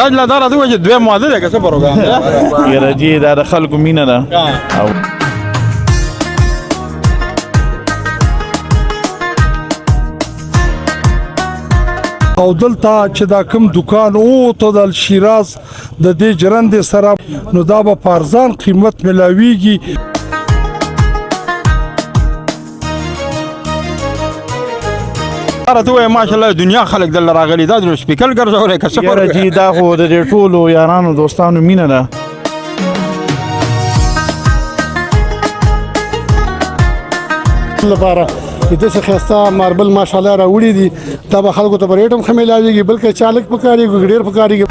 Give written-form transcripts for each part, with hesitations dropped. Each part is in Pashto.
شیراز لا دا راته وایي چې دویم واده دی که څه پروګرام دی؟ یاره جی، دا د خلکو مینه ده. او او دلته چې دا کوم دکان او ته د شیراز د دې جرندې سره، نو دا به په ارزان قیمت ملاویږي. راته وایي ماشاءالله دنیا خلک دلته راغلي، دا د سپیکل ګرځولی که څه؟ یاره جی، دا خو د دې ټولو یارانو دوستانو مینه ده. لپاره داسې ښایسته ماربل ماشاءالله راوړي دي، دا به خلکو ته په ریټ هم ښه میلاویږي، بلکې چا لږ پکارېږي، ډېر پکارېږي.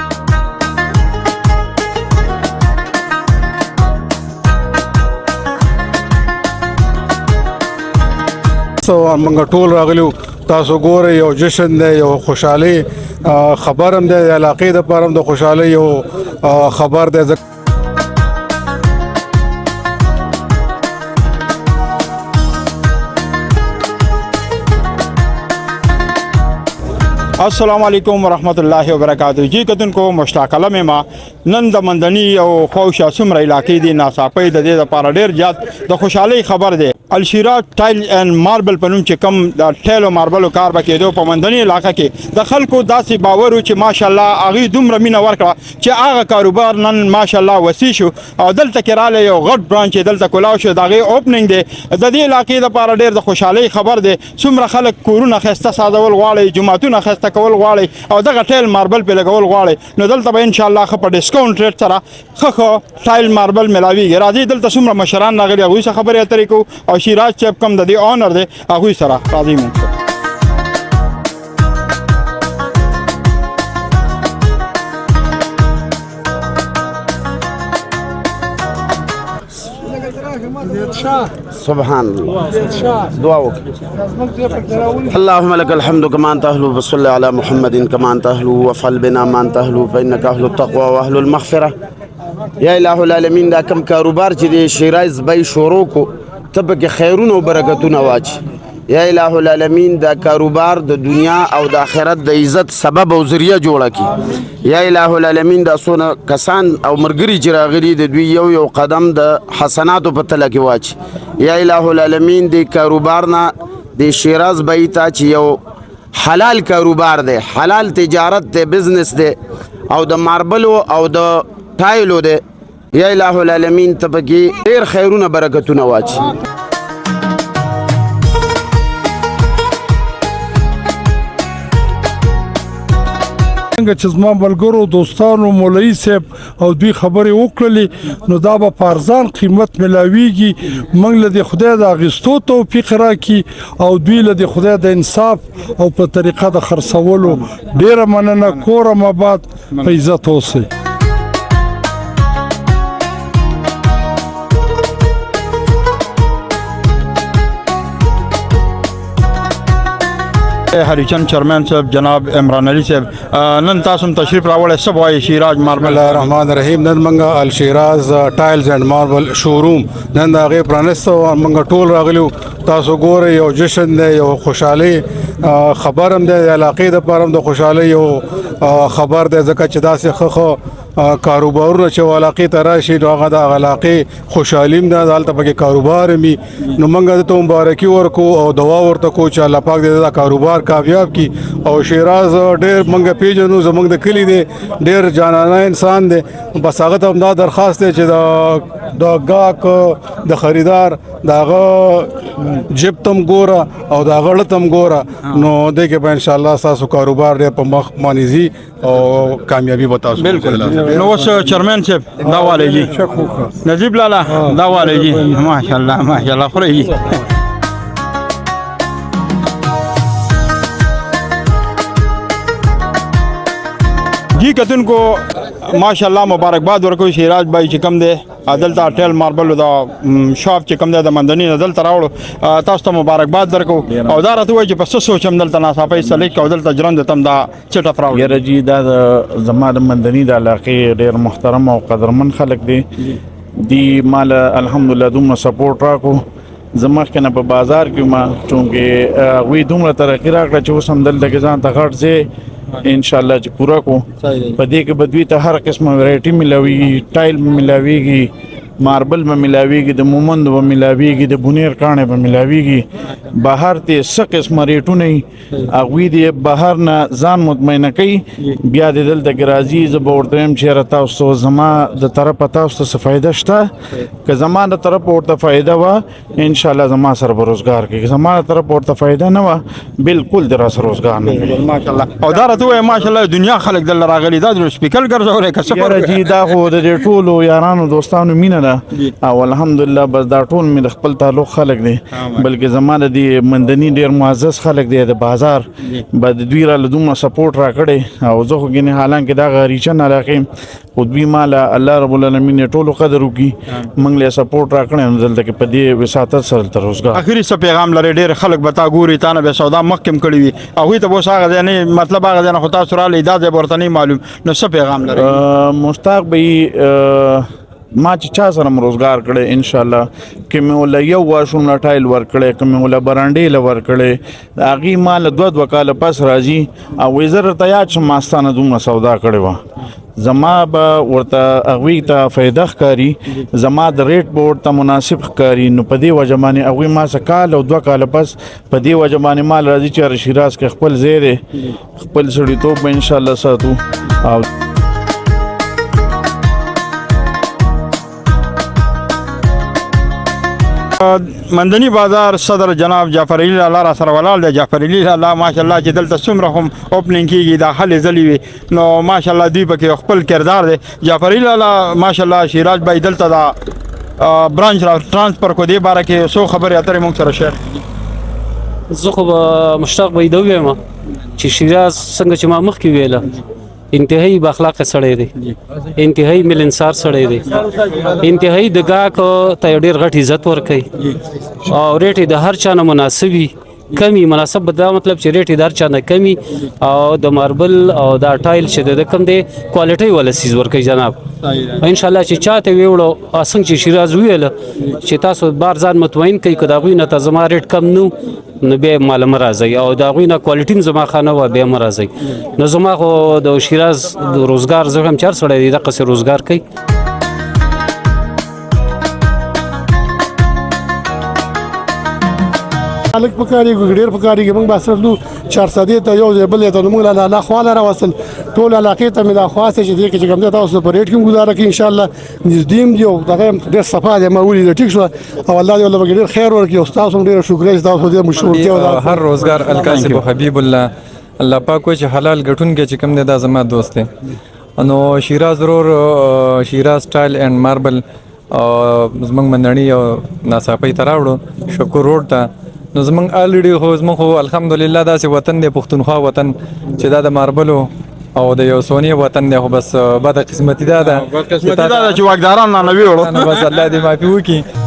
سو موږ ټول راغلیو، تاسو ګورئ، یو جشن دی، یو خوشحالي خبر هم دی، د علاقې دپاره هم د خوشحالۍ یو خبر دی. السلام علیکم ورحمت الله وبرکاتو. جی کتونکو، مشتاق علم ما نن د مندنی او خوشا څومره علاقې دي، ناڅاپي د دې لپاره ډیر زیات د خوشحالۍ خبر دی. الشیرا ټایل اینډ ماربل په نوم چې کم د ټایل او ماربلو کار به کېدو په مندنی علاقه کې، د خلکو داسې باور و چې ماشاءالله هغوی دومره مینه ورکړه چې هغه کاروبار نن ماشاءالله وسیع شو او دلته کې رالی یو غټ برانچ دلته کولاو شو، د هغې اوپننګ دی. د دې علاقې لپاره ډېر د خوشحالۍ خبر دی. څومره خلک کورونه ښایسته سازول غواړي، جوماتونه ښایسته کول غواړي او دغه ټایل ماربل پې لګول غواړي، نو دلته به انشاءالله ښه په ډسکاونټ ریټ سره ښه ښه ټایل ماربل ملاویږي. راځئ، دلته څومره مشران راغلي، هغوی سره خبرې اترې کوو او شیراز صاحب کوم د دې اونر دی، هغوی سره راځئ مونږ. سبحان الله، دعا وکړه. اللهم لك الحمد كما انت اهله، وصل على محمد كما انت اهله، وافعل بنا ما انت اهله، فانك اهل التقوى واهل المغفره. یا اله العالمین، دا کم کاروبار چې دی شیراز بای شروع کو، ته پکې خیرونه او برکتونه واچي. یا اله العالمین، دا کاروبار د دنیا او د آخرت د عزت سبب او ذریعہ جوړه کی. یا اله العالمین، دا سونه کسان او مرګري چې راغلي، د دوی یو یو قدم د حسناتو په تله کې واچي. یا اله العالمین، د کاروبار نه د شیراز بای ته چې یو حلال کاروبار دی، حلال تجارت دی، بزنس دی او د ماربلو او د ټایلو دی، یا اله العالمین، ته پکې ډېر خیرونه برکتونه واچي. څنګه چې زما ملګرو دوستانو مولوي صاحب او دوی خبرې وکړلې، نو دا به په ارزان قیمت ملاویږي. موږ له دې خدای د اخیستو توفیق راکړي او دوی له دې خدای د انصاف او په طریقه د خرڅولو. ډېره مننه، کورم آباد، په عزت اوسئ. هریچند چرمن صاحب، جناب عمران علي صاحب، نن تاسو هم تشریف راوړی، څه وایي شیراز ماربل؟ الله الرحمن الرحیم. نن موږ الشیراز ټایلز اینډ ماربل شوروم نن د هغې پرانیسته او موږ ټول راغلیو. تاسو ګورئ، یو جشن دی، یو خوشحالي خبر هم دی، د علاقې دپاره هم د خوشحالۍ یو خبر دی، ځکه چې داسې ښه ښه کاروبارونه چې علاقې ته راشي، نو هغه د هغه علاقې خوشحالي هم ده، هلته پکې کاروبار هم وي. نو موږ ده ته مبارکي ورکو او دعا ورته کوو چې الله پاک دې دا کاروبار کامیاب کړي. او شیراز ډېر موږ پېژنو، زموږ د کلي دی، ډېر جانانه انسان دی. بس هغه ته هم دا درخواست دی چې د ګاک د خریدار د هغه جیب ته هم ګوره او د هغه زړه ته هم ګوره، نو دې کې به انشاءالله ستاسو کاروبار ډېر په مخ باندې ځي او کامیابي به تاسو. بالکل. نو اوس چرمن صاحب دا والي جی، نجیب لالا دا والي جی، ماشاءالله ماشاءالله، خوري جی. جی کتونکو، ماشاءالله مبارکباد ورکو شیراز بھائی چې کم دی دلته ټیل ماربل دا شاپ چې کم دی د مندنی نه دلته راوړو، تاسو ته مبارکباد درکو. او دا راته وایي چې په څه سوچ هم دلته ناڅاپه سلیک او دلته ژرند تم دا چټه راوړو؟ یاره جی، دا د زما د مندنی د علاقې ډېر محترم او قدرمن خلک دي. دی مال الحمدلله دومره سپورټ راکو. زه مخکې نه په بازار کې ما چونکې هغوی دومره ترقي راکړه چې اوس هم دلته کې ځان ته غټ ځای ان شاء الله چې پوره کو. په دې کې به دوی ته هر قسمه ورایټي ملاويږي، ټایل به ملاويږي، ماربل به ملاويږي، د مومند به ملاويږي، د بونیر کاڼې به ملاويږي. بهر ته څه قسمه ریټونه وي، هغوی دې بهر نه ځان مطمئنه کوي، بیا دې دلته کې راځي. زه به ورته وایم چې یاره تاسو زما د طرفه تاسو ته څه فایده شته؟ که زما د طرفه ورته فایده وه، انشاءالله زما سره به روزګار کوي. که زما د طرفه ورته فایده نه وه، بالکل دې راسره روزګار نه کوي. ماشاءالله. او دا راته ووایه، ماشاءالله دنیا خلک دلته راغلي، دا د سپیکل ګرځولی که څه؟ یاره جی، دا خو د دې ټولو یارانو دوستانو مینه ده او الحمدلله بس دا ټول مې د خپل تعلق خلک دي، بلکې زما د دې مندني ډېر معزز خلک دي. د بازار به د دوی را له دومره سپورټ راکړی او زه خو ګینې حالانکه دا غریچن علاقې، خو دوی ما له الله رب العالمین یې ټولو قدر وکړي، موږ له سپورټ راکړی، نو دلته کې په دې وساطت سره دلته روزګار. اخري څه پیغام لري؟ ډېر خلک به تا ګوري، تا نه به سودا مخکې هم کړې وي، هغوی ته به اوس هغه ځای نه، مطلب هغه ځای نه خو تاسو راغلئ، دا ځای به ورته نه معلوم، نو څه پیغام لري؟ مشتاق به ما چې چا سره هم روزګار کړی، ان شاء الله که مې وله یو واشروم له ټایل ورکړی، که مې وله برانډې له ورکړی، د هغې ما له دوه دوه کاله پس راځي او وایي زه درته یاد شم، ما ستا نه دومره سودا کړې وه. زما به ورته هغوی ته فایده ښکاري، زما د ریټ به ورته مناسب ښکاري، نو په دې وجه باندې هغوی ما څه کال او 2 کاله پس په دې وجه باندې مال راځي چې یاره شیراز کې خپل ځای دی، خپل سړیتوب به انشاءالله ساتو او مندنی بازار صدر جناب جعفر علی لالا را سره ولاړ دی. جعفر علی لالا، ماشاءالله چې دلته څومره هم opening کیږي، دا هلې ځلې وي، نو ماشاءالله دوی پکې خپل کردار دی. جعفر علی لالا، ماشاءالله شیراز بای دلته دا branch را transfer کو، دې باره کې څو خبرې اترې موږ سره share. زه خو به مشتاق به دا ووایم چې شیراز، څنګه چې ما مخکې ویله، انتهایی با اخلاقه سړی دی، انتهایی ملنسار سړی دی، انتهایی د ګاک ته ډیر غټ عزت ورکوي او ریټ یې د هر چا نه مناسب وي، کمی مناسب به دا مطلب چې ریټ یې د هر چا نه کمی او د ماربل او دا ټایل چې د کم دی کوالټي والا سیز ورکوي جناب. ان شاء الله چې چاته ویوړو، څنګه چې شیراز ویل چې تاسو بار ځان مطمئن کړئ، که د هغوی نه ته زما ریټ کم نو، نو بیا مال مه راځئ او د هغوی نه کوالټي هم زما ښه نه وه، بیا مه راځئ. نو زما خو د شیراز د روزګار، زه هم چې هر سړی دی دقسې روزګار کوي. خلک پکاري، ډیر پکاري. موږ به صرف نو 400 ته یو ځای بل ته، نو موږ له الله خواله راوصل ټول علاقې ته. مې دا خواست چې دې کې چې کوم دی تاسو په ریټ کې گزاره کوي. ان شاء الله نږدې هم دی او دغه ډیر صفا دی، ما ولید، ټیک شو او الله دې ولله ډیر خیر ورکړي او تاسو هم ډیر شکریه چې تاسو دې مشورتیا او هر روزګار الکاسب حبیب الله. الله پاک وایي چې حلال ګټونکی چې کوم دی، دا زما دوست دی. نو شیراز ورور، شیراز ټایل اینډ ماربل زمونږ مندڼي او ناڅاپۍ ته راوړو شکور روډ ته. نو زمونږ already خو زمونږ خو الحمدلله داسې وطن دی، پښتونخوا وطن، چې دا د ماربلو او د یو سونی وطن دی، خو بس بده قسمتي دا ده. قسمتي دا ده چې واکداران نه ویوړو. نو بس الله دې معافي وکړي.